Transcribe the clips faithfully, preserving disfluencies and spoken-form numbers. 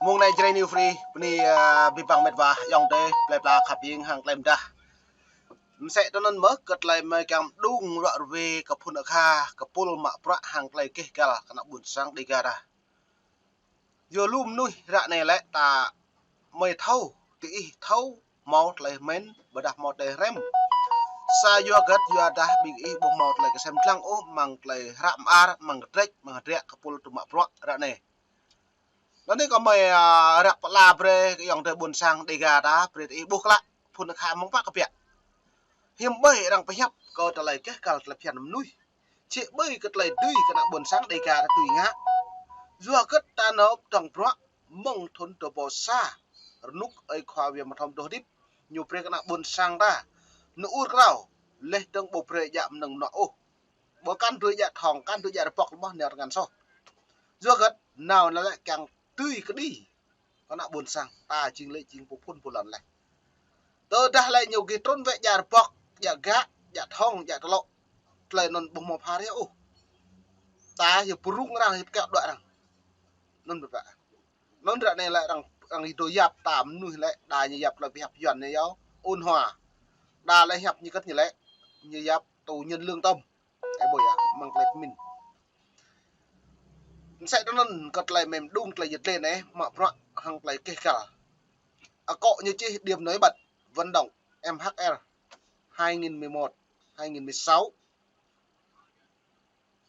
Mông anai Jrai New Free, bơni, ơ, abih bang met wa, ayŏng adơi, plơi pla khăp hiêng hăng tơlơi mơdah. Mơsĕ tui anŭn mơ̆, kơ tơlơi mơi kiăng mơđung ruă ruê kơ phŭn akha, kơ pul mă bruă hăng tơlơi keh gal kơ ană ƀuôn sang Dega ta. Yua lu mơnuih ră anai lĕ ta mơi thâo, tơ ih thâo, hmâo tơlơi mĭn, ƀôdah hmâo tơlơi hrăm. Sa yua hơget, yua dah ƀing ih ƀu hmâo tơlơi kơsem lăng ôh, mơ̆ng tơlơi hră mơar, mơ̆ng kơdrĕč, mơ̆ng hơdră kơ pul tŭ mă bruă ră anai. Anŭn anai kơ mơi, ơ, răk pơala brơi kơ ayŏng adơi ƀuôn sang Dega ta, brơi tơ ih ƀuh klă, phŭn akha mơ̆ng pă kơ biă. Hiư̆m ƀơi arăng pơhiăp kơ tơlơi keh gal tơlơi phiăn mơnuih. Čih ƀơi kơ tơlơi dưi kơ ană ƀuôn sang Dega ta dưi ngă. Yua hơget ta nao pơdơ̆ng bruă mơ̆ng thŭn dua rơbâo sa, rơnŭk ơi khua Wia Mơthom dŏ hơdip, ñu brơi kơ ană ƀuôn sang ta, ñu ur krao, laih dơ̆ng ƀu brơi djă mơnơ̆ng mơnuă ôh. Ƀu kăn dưi djă thŏng, kăn dưi djă rơbŏk lơ̆m ƀôh nao tơngan soh. Yua hơget, nao anai lĕ kiăng dưi kơđi kơ ană ƀuôn sang, ta jing lĕ jing pô phŭn pô lŏn laih. Tơdah lĕ ñu gih trŭn wĕ djă rơbŏk, djă gak, djă thŏng, djă tơlŏ. Tơlơi anŭn ƀu hmâo phara ôh. Ta yua pơrŭng arăng, yua pơkă đuaĭ arăng. Anŭn biă. Anŭn ră anai lĕ arăng, arăng ih dŏ yap ta mơnuih lĕ, đa ñu yap tơlơi pơhiăp Yuan ñu yua, ôn hòa. Đa lĕ hiăp ñu kơ̆t ñu lĕ, ñu yap tù nhân lương tâm. Ơ ƀuh yơh, mơ̆ng tơlơi pơmĭn. Mơsĕ tui anŭn kơ tơlơi mơi mơđung tơlơi yơh tơlơi anai, mă bruă hăng tơlơi keh gal. Akŏ ñu čih điểm nổi bật, vận động M H R hai nghìn mười một, hai nghìn mười sáu.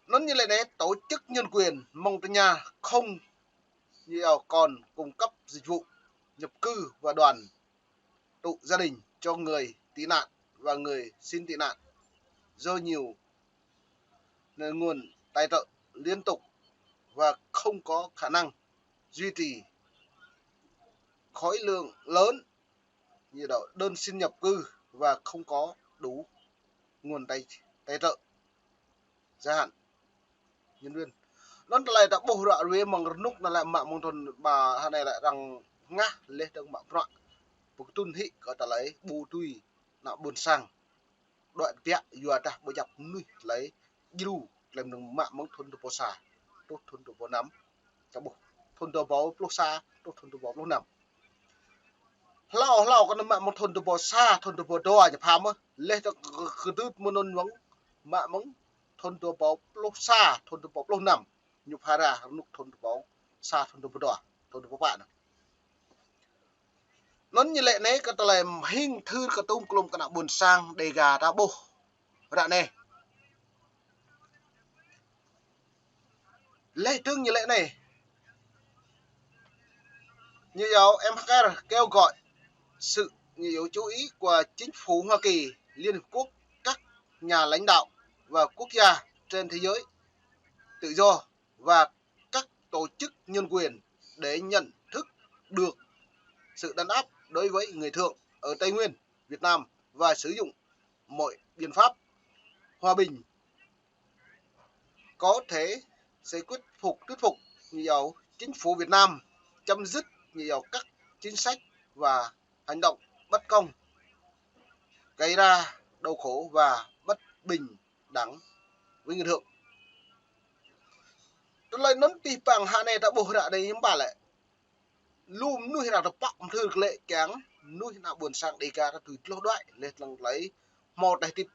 Anŭn ñu lĕ anai, tổ chức nhân quyền mơ̆ng tơña không, ñu yua, còn cung cấp dịch vụ nhập cư và đoàn tụ gia đình cho người tị nạn và người xin tị nạn do nhiều nguồn tài trợ liên tục và không có khả năng duy trì khối lượng lớn như đó đơn xin nhập cư và không có đủ nguồn tài, tài trợ gia hạn nhân viên. Anŭn tơlơi ta ƀuh ruă ruê mơ̆ng rơnŭk anŭn lĕ mă mơ̆ng thŭn ba hơnai lĕ arăng ngă laih dơ̆ng mă bruă. Pơkơdŭn hĭ kơ tơlơi ƀu dưi ană ƀuôn sang. Đuaĭ biă yua dah ƀu djăp mơnuih tơlơi djru, tơlơi mơnơ̆ng mă mơ̆ng thŭn dua rơbâo sa truh thŭn dua rơbâo năm. Ta ƀuh thŭn dua rơbâo pluh sa truh thŭn dua rơbâo pluh năm. Hlâo hlâo kơ anŭn mă mơ̆ng thŭn dua rơbâo sa, thŭn dua rơbâo dua ñu pha mơ̆. Laih dơ̆ng kơ, kơ, kơdŭt mơ̆ng anŭn wơ̆ng mă mơ̆ng thŭn dua rơbâo pluh sa, thŭn dua rơbâo pluh năm. Ñu phara rơnŭk thŭn dua rơbâo sa, thŭn dua rơbâo dua, thŭn dua rơbâo pă anŭn. Anŭn ñu lĕ anai kơ tơlơi hing thưr kơ tŭm klŭm kơ ană ƀuôn sang Dega ta ƀuh ră anai. Laih dơ̆ng ñu lĕ anai. Ñu yua M H R kêu gọi sự, ñu yua, chú ý của chính phủ Hoa Kỳ, Liên Hiệp Quốc, các nhà lãnh đạo và quốc gia trên thế giới tự do và các tổ chức nhân quyền để nhận thức được sự đàn áp đối với người Thượng ở Tây Nguyên, Việt Nam và sử dụng mọi biện pháp hòa bình có thể sẽ thuyết phục, thuyết phục, nhiều chính phủ Việt Nam chấm dứt nhiều các chính sách và hành động bất công, gây ra đau khổ và bất bình đẳng với người Thượng. Tơlơi anŭn tih păng hơnai ta ƀuh ră anai hiư̆m pă lĕ. Lu mơnuih arăng tơpă mơthưr kơ lĕ kiăng mơnuih ană ƀuôn sang Dega ta tui tloh đuaĭ laih dơ̆ng tơlơi hmâo tơlơi hơdip.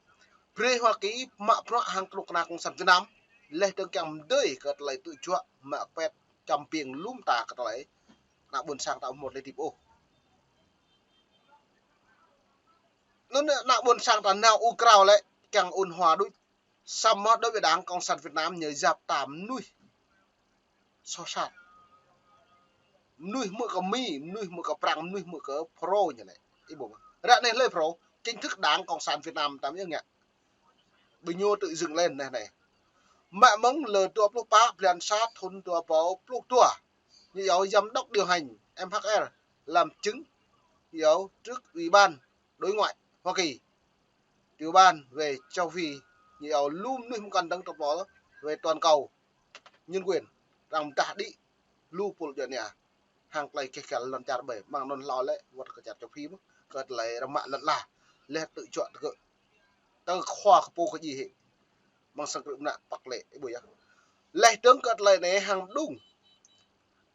Brơi Hoa Kỳ mă bruă hăng kơnuk kơna cộng sản Việt Nam laih dơ̆ng kiăng mơdơi kơ tơlơi tŭ juă mă pĕt čăm piêng lŏm ta kơ tơlơi ană ƀuôn sang ta ƀu hmâo tơlơi hơdip ôh. Anŭn ană ƀuôn sang ta nao ur krao lĕ kiăng ôn hòa đôč. Samơ̆ đối với Đảng Cộng sản Việt Nam ñu yap ta mơnuih soh sat. Mơnuih hmư̆ kơ Mi, mơnuih hmư̆ kơ Prăng, mơnuih hmư̆ kơ Phrô ñu lĕ. Ih ƀuh mơ̆. Ră anai hlơi Phrô, chính thức Đảng Cộng sản Việt Nam ta mơ̆ ngă. Ƀing ñu tự dựng lên anai anai. Mă mơ̆ng lơ dua pluh pă blan sa thŭn dua rơbâo pluh dua. Ñu yua giám đốc điều hành M H R làm chứng, ñu yua trước Ủy ban Đối ngoại Hoa Kỳ, tiểu ban về châu Phi, ñu yua lu mơnuih mơkăn dơ̆ng tơpul về toàn cầu nhân quyền, arăng pơdah đĭ lu pul djuai ania hăng tơlơi keh gal lŏn čar ƀơi, mơ̆ng anŭn hlâo lĕ wơ̆t kơ čar châu Phi mơ̆, kơ tơlơi rơmă lŏn ala, laih tŭ juă tơgơ̆, tơ khua kơ pô kơ djai hĭ, mơ̆ng sang krư̆ mơnă păk lĕ, ih ƀuh yơh. Laih dơ̆ng kơ tơlơi anai hăng mơđung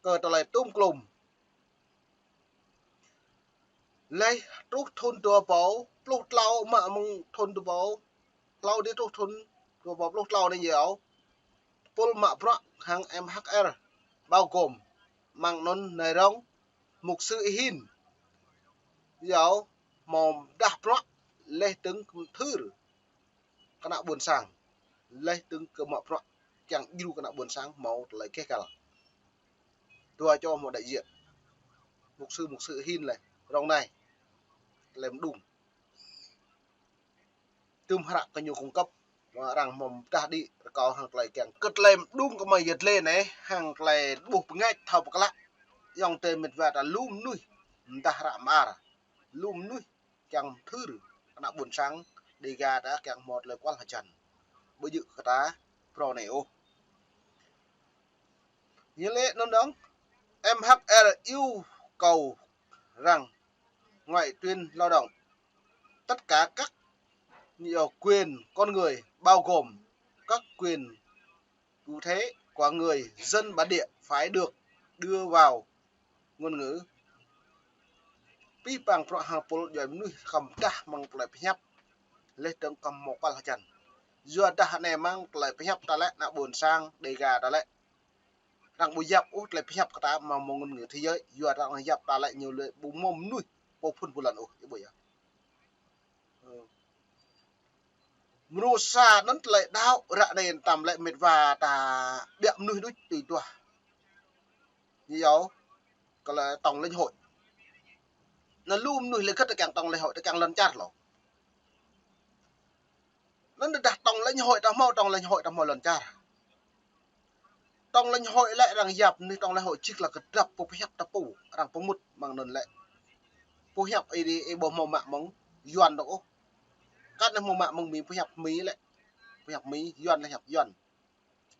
kơ tơlơi tŭm klŭm Laih truh thun dua rơbâo pluh klâo mă mơ̆ng thun dua rơbâo klâo đĭ truh thun dua rơbâo pluh klâo anai yơh. Tơpul mă bruă hăng M H R bao gồm mơ̆ng anŭn nai rong mục sư Y Hin. Yơh, hmâo pơdah bruă laih dơ̆ng kơ mơthưr kơ ană ƀôn sang. Laih dơ̆ng kơ mă bruă kiăng djru kơ ană ƀôn sang hmâo tơlơi keh kăl. Dua čô hmâo đại diện. Mục sư, mục sư Y Hin laih, rong nai. Tơlơi mơđung. Tơm hră kơ ñu cung cấp, arăng hmâo pơdah đĭ rơkâo hăng tơlơi kiăng. Kơ tơlơi mơđung kơ mơi yơh tơlơi anai, hăng tơlơi ƀuh pơngač thâo pơklă. Yŏng tơi mĕt wa ta lu mơnuih, mơdah hră mơar. Lu mơnuih kiăng mơthưr kơ ană ƀôn sang, Dêga ta kiăng hmâo tơlơi kual hơjăn. Ƀu djơ̆ kơ ta phrâo anai ôh. Ñu laĭ anŭn dơ̆ng, M H R yêu cầu rằng ngoại tuyến lao động, tất cả các quyền con người bao gồm các quyền cụ thể của người dân bản địa phải được đưa vào ngôn ngữ. Pih pang bruă hăng tơpul djuai mơnuih khŏm pơdah mơ̆ng tơlơi pơhiăp. Laih dơ̆ng khŏm hmâo kual hơjăn. Yua dah anai mơ̆ng tơlơi pơhiăp ta lĕ ană ƀôn sang Dêga ta lĕ. Arăng ƀu yap ôh tơlơi pơhiăp kơ ta mơ̆ng ngôn ngữ thế giới. Yua arăng yap ta lĕ ñu lĕ ƀu hmâo mơnuih pô phun pô lăn ôh, ih ƀuh yơh. Mrô sa anŭn tơlơi đaŏ ră anai tơm lĕ mĕt wa ta ƀiă mơnuih đôč tui duah. Ñu yơh, kơ lĕ tổng lãnh hội. Anŭn lu mơnuih lĕ khĭt ta kiăng tổng lãnh hội, ta kiăng lŏn čar lŏ. Anŭn dah tổng lãnh hội ta hmâo, tổng lãnh hội ta hmâo lŏn čar. Tổng lãnh hội lĕ arăng yap anai tổng lãnh hội čih lĕ kơ drap pô pơhiăp ta pô, arăng pơmŭt mơ̆ng anŭn lĕ. Pô pơhiăp ih đĭ, ih ƀu hmâo mă mơ̆ng Yuan dŏ ôh. Kăn anai hmâo mă mơ̆ng Mi, pô pơhiăp Mi lĕ. Pô pơhiăp Mi, Yuan lĕ pơhiăp Yuan.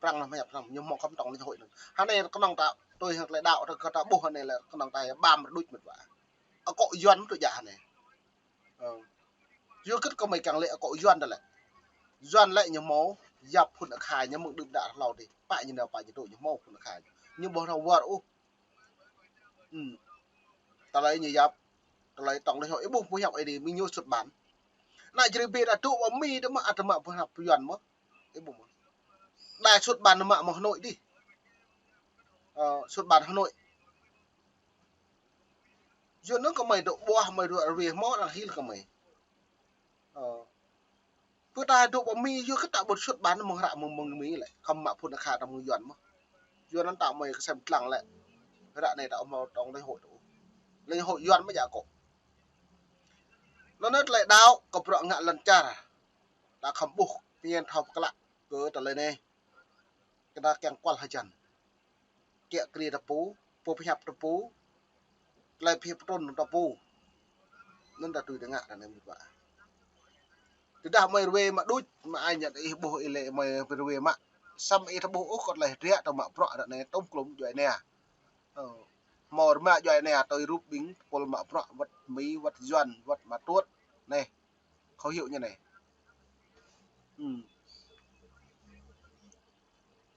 Prăng lĕ pơhiăp Prăng, ñu hmâo khŏm tổng lãnh hội anŭn. Hơnai kơnơ̆ng ta, tui hăng tơlơi đaŏ ta kơ ta ƀuh hơnai lĕ kơnơ̆ng ta yơh ƀam rơđuč mĕt wa. Akŏ Yuan mơ̆ tui djă hơnai. Ơ. Yua khĭt kơ mơi kiăng lĕ akŏ Yuan ta lĕ. Yuan lĕ ñu hmâo yap phŭn akha ñu mơ̆ng đưm đă hlâo dih. Pă ñu nao pă ñu tŭ ñu hmâo phŭn akha ñu. Ñu ƀu hrăm wơr ôh. Ư. Tơlơi ñu yap, tơlơi tổng lãnh hội ih ƀuh pơhiăp ih đĭ Mi ñu xuất bản. Ană Jrai bê đa tŭ ƀă Mi đa mă, ăt mă pơhiăp Yuan mơ̆. Ih ƀuh mơ̆. Đa xuất bản mă mơ̆ng Hà Nội dih. Ơ, xuất bản Hà Nội. Yua anŭn kơ mơi dŏ ƀuah, mơi dŏ rơwê hmâo arăng hil kơ mơi. Ơ. Pơ ta dŏ ƀă Mi yua kơ ta ƀu xuất bản mơ̆ng hră mơ̆ng, mơ̆ng Mi lĕ. Khŏm mă phŭn akha ta mơ̆ng Yuan mơ̆. Yua anŭn ta mơi kơsem tlang lĕ. Ră anai ta hmâo tổng lãnh hội tŭ. Lãnh hội Yuan mơ̆ djă akŏ. Anŭn anai tơlơi đaŏ kơ bruă ngă lŏn čar. Ta khŏm ƀuh pơñen thâo pơklă kơ tơlơi anai. Kơ ta kiăng kual hơjăn. Kiă kriê ta pô, pô pơhiăp ta pô, tơlơi pơhiăp pơtrŭn ta pô. Anŭn ta tui ta ngă ta anai mơ̆ ƀă. Tơdah mơi rơwê mă đôč, mă ai ñă ih ƀuh ih lĕ mơi rơwê mă. Samơ̆ ih ta ƀuh ôh kơ tơlơi hơdră ta mă bruă ră anai tŭm klŭm djuai ania. Ơ, hmâo rơma djuai ania tui rup ƀing tơpul mă bruă wơ̆t Mi, wơ̆t Yuan, wơ̆t mă tuôt. Anai, khẩu hiệu ñu anai. Ư.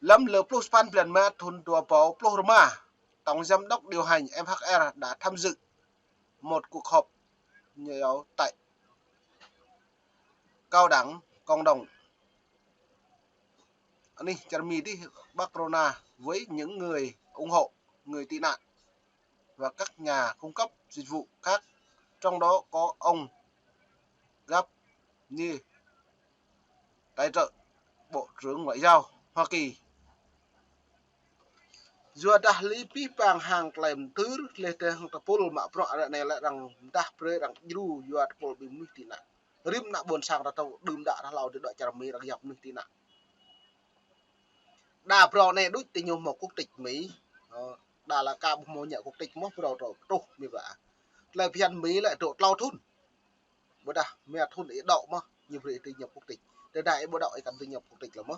Lăm lơ pluh sapăn blan mă thun dua rơbâo pluh rơma, Tổng Giám đốc điều hành M H R đã tham dự một cuộc họp nhau tại Cao Đẳng Cộng đồng. Anih čar Mi dih, Barcelona với những người ủng hộ người tị nạn và các nhà cung cấp dịch vụ khác, trong đó có ông Gap Ni, tài trợ Bộ trưởng Ngoại giao Hoa Kỳ. Yua dah lĕ pih pang hăng tơlơi mơthưr, laih tơhăng tơpul mă bruă ră anai lĕ arăng mơdah brơi arăng djru yua tơpul ƀing mơnuih tị nạn. Rĭm ană ƀôn sang ta tŭ đưm đă hlâo dih dŏ čar Mi arăng yap mơnuih tị nạn. Đa phrâo anai đôč tơ ñu hmâo quốc tịch Mi. Ơ, đa lĕ ka ƀu hmâo ñă quốc tịch mơ̆ phrâo truh Mi ƀă. Tơlơi phiăn Mi lĕ truh klâo thun. Ƀôdah mia thun ih dŏ mơ̆, ñu brơi ih tui ñăp quốc tịch. Tơdah ih ƀu dŏ ih kăn tui ñăp quốc tịch lĕ mơ̆.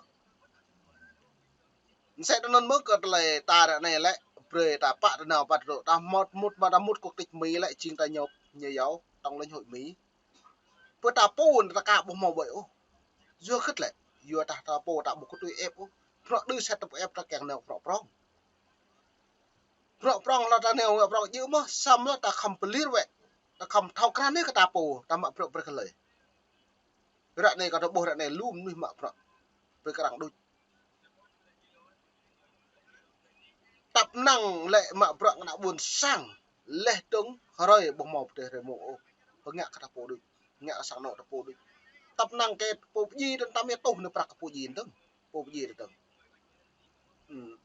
Msĕ tui anŭn mơ̆ kơ tơlơi ta ră anai lĕ, brơi ta pă tơ nao pă tơ dŏ, ta mŭt mŭt mă ta mŭt quốc tịch Mi lĕ, jing ta ñăp ñu yua tổng lãnh hội Mi. Pơ ta pô ta ka ƀu hmâo ƀơi ôh. Yua khĭt lĕ, yua dah ta pô ta ƀu kơ tui ĕp ôh. Bruă đơ sĕt ta ƀu ĕp ta kiăng nao bruă prŏng. Bruă prŏng lĕ ta nao bruă prŏng djơ̆ mơ̆, samơ̆ lĕ ta khŏm pơlir wĕ. Ta khŏm thâo krăn anai kơ ta pô, ta mă bruă brơi kơ hlơi. Ră anai kâo ta ƀuh ră anai lu mơnuih mă bruă brơi kơ arăng đôč. Tăp năng lĕ mă bruă kơ ană ƀôn sang, laih dơ̆ng hrơi ƀu hmâo pơdơi hrơi mông ôh. Pơngă kơ ta pô đôč, ngă kơ sang anŏ ta pô đôč. Tăp năng kơ pô pơdjai tơ̆ng tăm yơh tuh nao prăk kơ pô pơdjai tơ̆ng. Pô pơdjai tơ̆ng. Hmm.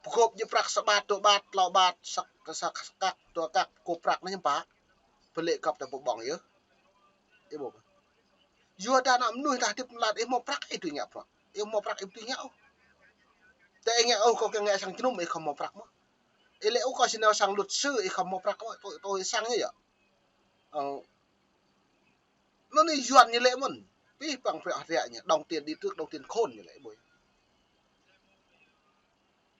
Pơgop djơ̆ prăk sa ƀat, dua ƀat, klâo ƀat, sa, sa kăk, dua kăk, pơgop prăk anai hiư̆m pă. Pơlĕ găp ta pô ƀơ̆ng yơh. Ih ƀuh. Yua dah ană mơnuih dah hơdip lăn, ih hmâo prăk ih dưi ngă bruă. Ih hmâo prăk ih dưi ngă ôh. Tơ ih ngă ôh, kâo kiăng ngă sang jơnum ih khŏm hmâo prăk mơ̆n. Ih lĕ ôh kâo či nao sang luật sư ih khŏm hmâo prăk mơ̆n, tui, tui sang yơh. Ơ. Anŭn anai Yuan ñu lĕ mơ̆n. Abih bang bruă hơdră ñu, đồng tiền đi trước, đồng tiền khôn ñu lĕ ƀuh.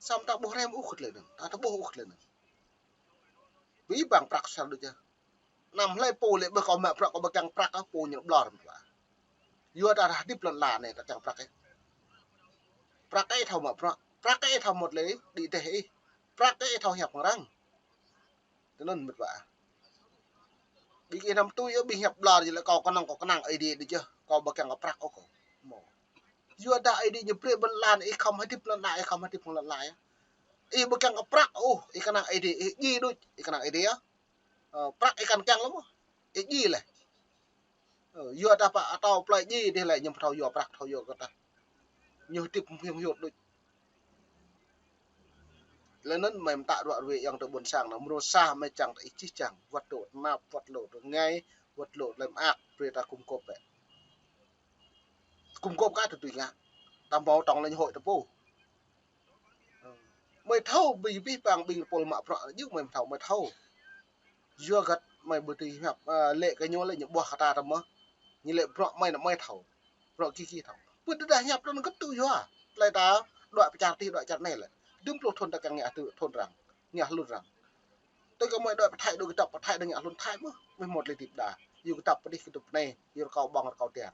Samơ̆ ta ƀuh rem ôh kơ tơlơi anŭn, ta, ta ƀuh ôh kơ tơlơi anŭn. Abih bang prăk sar đôč yơh. Anăm hlơi pô lĕ ƀơi kâo mă prăk, kâo ƀu kiăng prăk, pô ñu ƀlŏr mơ̆n ƀă. Yua ta dah hơdip lăn ala anai ta kiăng prăk ih. Prăk ih thâo mă prăk, prăk ih thâo mŭt lĕ đĭ dêh ih. Prăk ih thâo hiăp kơ arăng. Tui anŭn mĕt wa. Ƀing ih anăm tui yơh, ƀing hiăp ƀlŏr yơh lĕ kâo kơnơ̆ng, kâo kơnang Aê Diê đôč yơh, kâo ƀu kiăng kơ prăk ôh kâo. Mơ̆. Yua dah Aê Diê ñu brơi ƀơi lăn, ih khŏm hơdip lăn ala, ih khŏm hơdip lăn ala yơh. Ih ƀu kiăng kơ prăk ôh, ih kơnang Aê Diê, ih djai đôč, ih kơnang Aê Diê yơh. Ơ, prăk ih kăn kiăng lăm ôh. Ih djai laih. Ơ, yua dah pă atâo plơi djai dih lĕ ñu ƀu thâo yua prăk, thâo yua kơ tah. Ñu hơdip hiư̆m hyưt đôč. Lĕ anŭn mơi mơtă ruă ruê ayŏng adơi ƀôn sang nao, mrô sa mơi čang ta ih čih čang, wơ̆t lŏ tơnap, wơ̆t lŏ tơngai, wơ̆t lŏ tơlơi mơak, brơi ta gum gôp bĕ. Gum gôp kơ tơdơi ngă. Ta hmâo tŏng lĕ ñu hơi ta pô. Mơi thâo ƀing abih bang ƀing pôl mă bruă yơh mơi thâo, mơi thâo. Yua hơget mơi ƀu dưi hiăp, ơ, lĕ kơ ñu lĕ ñu ƀuah kơ ta tơ mơ̆. Ñu lĕ bruă mơi anŭn mơi thâo. Bruă gih gih thâo. Pơ tơdah hiăp tơ̆ng gơ̆t tui yua. Tơlơi ta đuaĭ pơ čar adih, đuaĭ čar anai lĕ. Dŭm pluh thŭn ta kiăng ngă tui thŭn arăng. Ngă hlŭn arăng. Tui kơ mơi đuaĭ pơ Thái, đuaĭ kơdŏp pơ Thái, đuaĭ ngă hlŭn Thái mơ̆. Mơi hmâo tơlơi hơdip đa. Yua kơdŏp pơ adih kơdŏp anai. Yua rơkâo ƀơ̆ng rơkâo tian.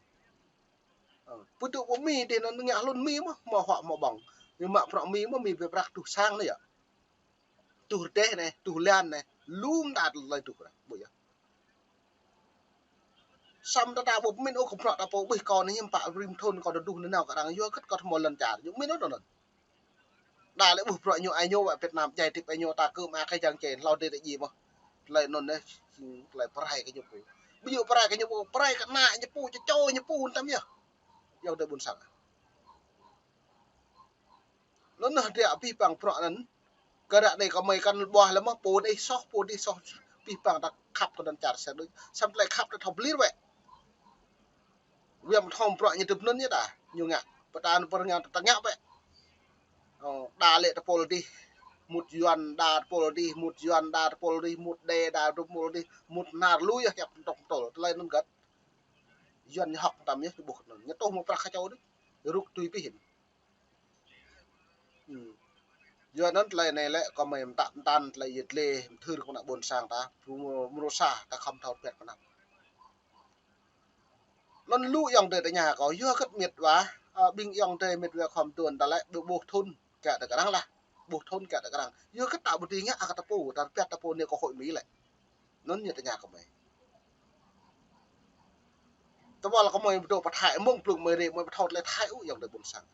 Ơ, pơtŭ pơ Mi dih anŭn ngă hlŭn Mi mơ̆, hmâo huă hmâo ƀơ̆ng. Ñu mă bruă Mi mơ̆, Mi brơi prăk tuh sang anai yơh. Tuh rơdêh anai, tuh lan anai, lu mơta tơlơi tuh kơ arăng, ƀuh yơh. Samơ̆ ta ta ƀu pơmĭn ôh kơ bruă ta pô ƀih kâo anai hiư̆m pă rĭm thŭn kâo tơduh nanao kơ arăng yua hơget kâo ƀu hmâo lŏn čar, ñu pơmĭn ôh anŭn. Đa lĕ ƀuh bruă ñu ai ñu wă Việt Nam djai hơdip ai ñu ta kơ mă kơ jang čê hlâo dêh ta djai mơ̆. Tơlơi anŭn anai, tơlơi pơrai kơ ñu pô. Ƀu djơ̆ pơrai kơ ñu pô, pơrai kơ ană ñu pô, čô čô ñu pô tăm yơh. Ayŏng adơi ƀôn sang. Anŭn anai hơdră abih bang bruă anŭn. Kơ ră anai kơ mơi kăn ƀuah lĕ mơ̆ pô dih soh, pô dih soh. Abih bang ta khăp kơ anŭn čar sel đôč. Samơ̆ tơlơi khăp ta thâo pơlir wĕ. Wĕm thom bruă ñu tŭp anŭn yơh ta. Ñu ngă. Pơtă anŭn pơrơngan ta ngă wĕ. Ơ, đa lĕ tơpul dih. Mŭt Yuan đa tơpul dih, mŭt Yuan đa tơpul dih, mŭt Đê đa tơpul dih, mŭt Hnar lu yơh hiăp tŏk tơl. Tơlơi anŭn hơget. Yuan ñu hŏk tăm yơh, ñu ƀuh anŭn. Ñu tuh mă prăk kơ čô đôč. Rŭk tui pih. Hmm. Yua anŭn tơlơi anai lĕ kơ mơi mơtă mơtăn tơlơi yơh tơlơi mơthưr kơ ană ƀôn sang ta, mrô, mrô sa ta khŏm thâo pĕt pơnăp. Anŭn lu ayŏng adơi tơña kâo, yua hơget mĕt wa, ơ, ƀing ayŏng adơi mĕt wa khŏm tuan ta lĕ ƀu ƀuh thŭn kơ ta kơ arăng lah. Ƀuh thŭn kơ ta kơ arăng. Yua hơget ta ƀu dưi ngă kơ ta pô, ta pĕt ta pô anai kơ hội Mi lĕ. Anŭn ñu tơña kơ mơi. Tơwăl kơ mơi pơdŏ pơ Thái mơ̆ng blung mơi rê mơi pơthâo tơlơi Thái ôh ayŏng adơi ƀôn sang.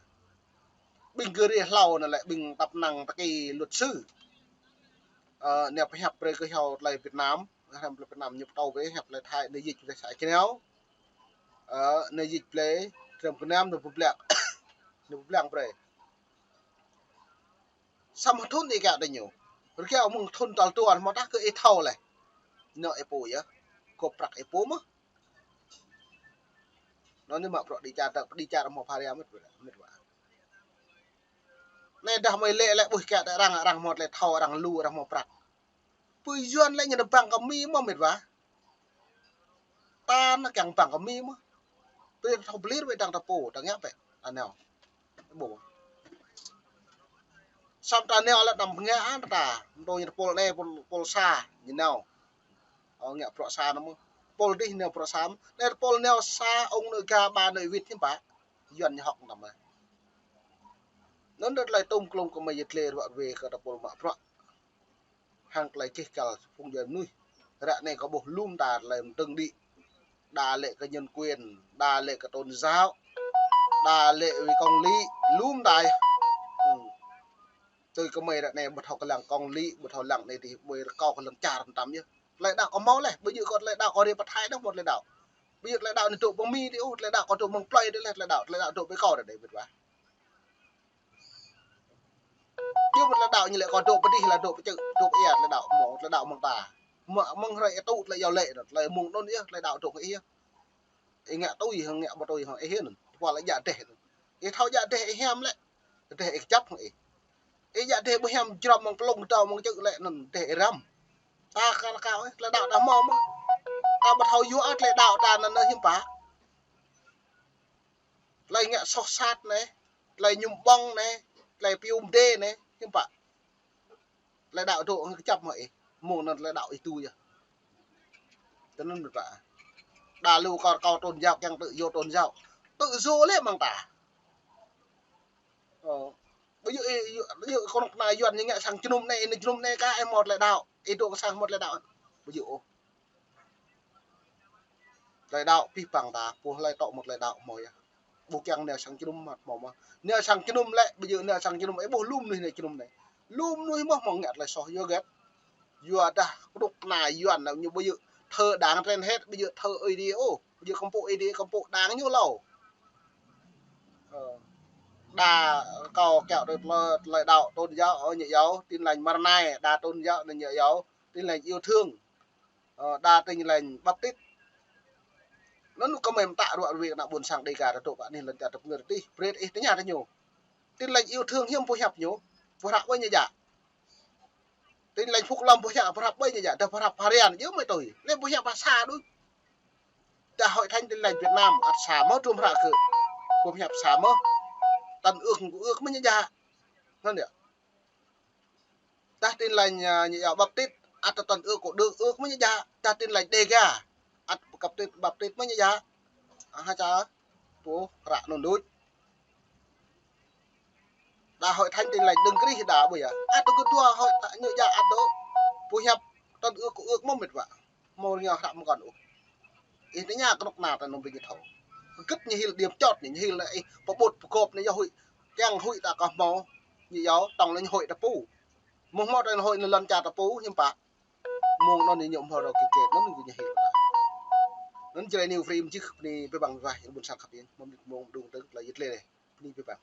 Ƀing gơ̆ rê hlâo anŭn lĕ ƀing tăp năng tơkai luật sư. Ơ, anai pơhiăp brơi kơ hlâo tơlơi Việt Nam, hrăm tơlơi Việt Nam ñu pơtô brơi hiăp tơlơi Thái, anai dịch brơi sa čơnao. Ơ, anai dịch brơi, hrăm Việt Nam anai pơblang. Anai pơblang brơi. Samơ̆ thŭn ih kiăng tơ ñu. Rơgao mơ̆ng thŭn tal tuan mơ̆ ta kơ ih thâo lĕ. Ñu ih pô yơh. Kơ prăk ih pô mơ̆. Anŭn anai mă bruă đĭ čar ta, đĭ čar hmâo pha ria mĕt wa, mĕt wa. Anai dah mơi lĕ lĕ ƀuh kơ arăng, arăng hmâo tơlơi thâo, arăng lu, arăng hmâo prăk. Pơ Yuan lĕ ñu nao ƀăng kơ Mi mơ̆ mĕt wa. Ta nao kiăng ƀăng kơ Mi mơ̆. Pơ ta thâo pơlir wĕ dăng ta pô, ta ngă bĕ. Ta nao. Ƀuh. Samơ̆ ta nao lĕ anăm pơngă an ta. Mơ̆ tơ ñu tơpul anai, pul, pul sa, ñu nao. Ơ, ngă bruă sa anŭn mơ̆. Pul dih nao bruă sa mơ̆. Anai tơpul nao sa, ông nội ga ba nội vịt hiư̆m pă. Yuan ñu hŏk tăm mơ̆. Anŭn tơlơi tŭm klŭm kơ mơi yơh tơlơi ruă ruê kơ tơpul mă bruă. Hăng tơlơi čih kăl phung djuai mơnuih. Ră anai kâo ƀuh lŏm ta tơlơi mơdơ̆ng đĭ. Đa lĕ kơ nhân quyền, đa lĕ kơ tôn giáo, đa lĕ vì công lý, lŏm ta. Ừ. Tui kơ mơi ră anai ƀu thâo kơ lăng công lý, ƀu thâo lăng anai tih, ƀu kâo kơ lăng čar tăm yơh. Tơlơi đaŏ kâo hmâo leh, ƀu djơ̆ kơ tơlơi đaŏ kâo rai pơthai dong ƀu tơlơi đaŏ. Ƀu djơ̆ tơlơi đaŏ anai dŏ pơ Mi tih ôh, tơlơi đaŏ kâo dŏ mơ̆ng plơi dih leh, tơlơi đaŏ, tơlơi đaŏ dŏ pơ kâo dih, dih ƀĭt wa. Djơ̆ mơ̆n tơlơi đaŏ ñu lĕ kâo dŏ pơ dih lah dŏ pơ čư̆, dŏ pơ ia tơlơi đaŏ hmâo, tơlơi đaŏ mơ̆ng ta. Mơ̆ng, mơ̆ng hrơi ih tŭ tơlơi iâu laĭ, tơlơi mơ̆ng anŭn yơh, tơlơi đaŏ dŏ kơ ih yơh. Ih ngă tui hăng ngă ƀu tui hăng ih anŭn. Pua lĕ djă dêh anŭn. Ih thâo djă dêh ih hiam lĕ. Dêh ih kơjăp hăng ih. Ih djă dêh ƀu hiam jrŏm mơ̆ng plông kơdâo mơ̆ng čư̆ lĕ anŭn dêh ih răm. Ta kar kâo ih, tơlơi đaŏ ta hmâo mơ̆. Ta ƀu thâo yua ôh tơlơi đaŏ ta anŭn hiư̆m pă. Tơlơi ngă soh sat anai, tơlơi mơñum ƀơ̆ng anai, tơlơi piu mdê anai, hiư̆m pă. Tơlơi đaŏ dŏ hăng kơjăp mơ̆ ih. Mơ̆ng anŭn tơlơi đaŏ ih tui yơh. Tui anŭn ƀĭt wa. Đa lu kơ kâo tôn giáo, kiăng tự do tôn giáo. Tự do leh mơ̆ng ta. Ơ. Ƀu djơ̆, ƀu djơ̆ kơnuk kơna Yuan ñu ngă sang jơnum anai, anai jơnum anai kah ih hmâo tơlơi đaŏ. Ih dŏ kơ sang hmâo tơlơi đaŏ. Ƀu djơ̆ ôh. Tơlơi đaŏ abih bang ta, pô hlơi tŏ mơ̆ tơlơi đaŏ hmâo yơh. Ƀu kiăng nao sang jơnum mơ̆ hmâo mơ̆. Nao sang jơnum lĕ, ƀu djơ̆ nao sang jơnum, ih ƀuh lŏm mơnuih nao jơnum anai. Lŏm mơnuih mơ̆ hmâo ngă tơlơi soh yua hơget. Yua dah kơnuk kơna Yuan anŭn ñu ƀu djơ̆ thờ đảng trên hết, ƀu djơ̆ thờ Ơi Adai ôh. Ƀu djơ̆ kơmpŭ Ơi Adai, kơmpŭ đảng ñu hlâo. Ơ. Đa kâo kiaŏ tui tơlơi, tơlơi đaŏ tôn giáo, ơ, ñu iâu, Tin Lành mơ̆ng anai, đa tôn giáo anŭn ñu iâu, Tin Lành yêu thương. Ơ, đa Tin Lành Baptist. Anŭn kơ mơi mơtă ruă ruê kơ ană ƀôn sang Dêga ta dŏ pơ anih lŏn čar ta pơngơ̆r tih, brơi ih tơña tơ ñu. Tin Lành yêu thương hiư̆m pơhiăp ñu, pơhrăp ƀơi ñu djă. Tin Lành Phúc Lâm pơhiăp, pơhrăp ƀơi ñu djă, dah pơhrăp harian, yơh mơi tui. Lĕ pơhiăp sa đôč. Dah Hội Thánh Tin Lành Việt Nam, ăt sa mơ̆ trôm hră kơ. Pơhiăp sa mơ̆. Tân ước, ước mơ̆ ñu djă. Anŭn yơh. Dah Tin Lành, à, ñu iâu Baptist, ăt Tân Ước Cựu Ước, ước mơ̆ ñu djă. Dah Tin Lành Dêga, ăt Baptist, Baptist mơ̆ ñu djă. À, ha ča, pô, hră anŭn đôč. Đa Hội Thánh Tin Lành Đấng Christ đa ƀu yơh. Ăt tơ kơ dua hội thánh ñu djă ăt dŏ. Pơhiăp Tân Ước Cựu Ước mơ̆ mĕt wa. Hmâo ñu hră mơ̆ng kơn ôh. Ih tơña kơnuk kơna ta anŭn ƀing ih thâo. Hơget ñu hil điểm chót anai, ñu hil anai, ih pơƀut pơgop anai yơh huĭ. Kiăng huĭ ta kơ hmâo, ñu iâu tŏng lĕ ñu huĭ ta pô. Mơ̆ hmâo ta huĭ anŭn lŏn čar ta pô, hiư̆m pă. Mơ̆ng anŭn ñu hmâo rơkơi kĕ, anŭn ñu hil ta. Anŭn Jrai New Free mơjih bơni abih bang wa, ƀôn sang khăp yơh, mơ̆ng mơ̆ng đung tơ̆ng tơlơi yit lĕ. Bơni abih bang.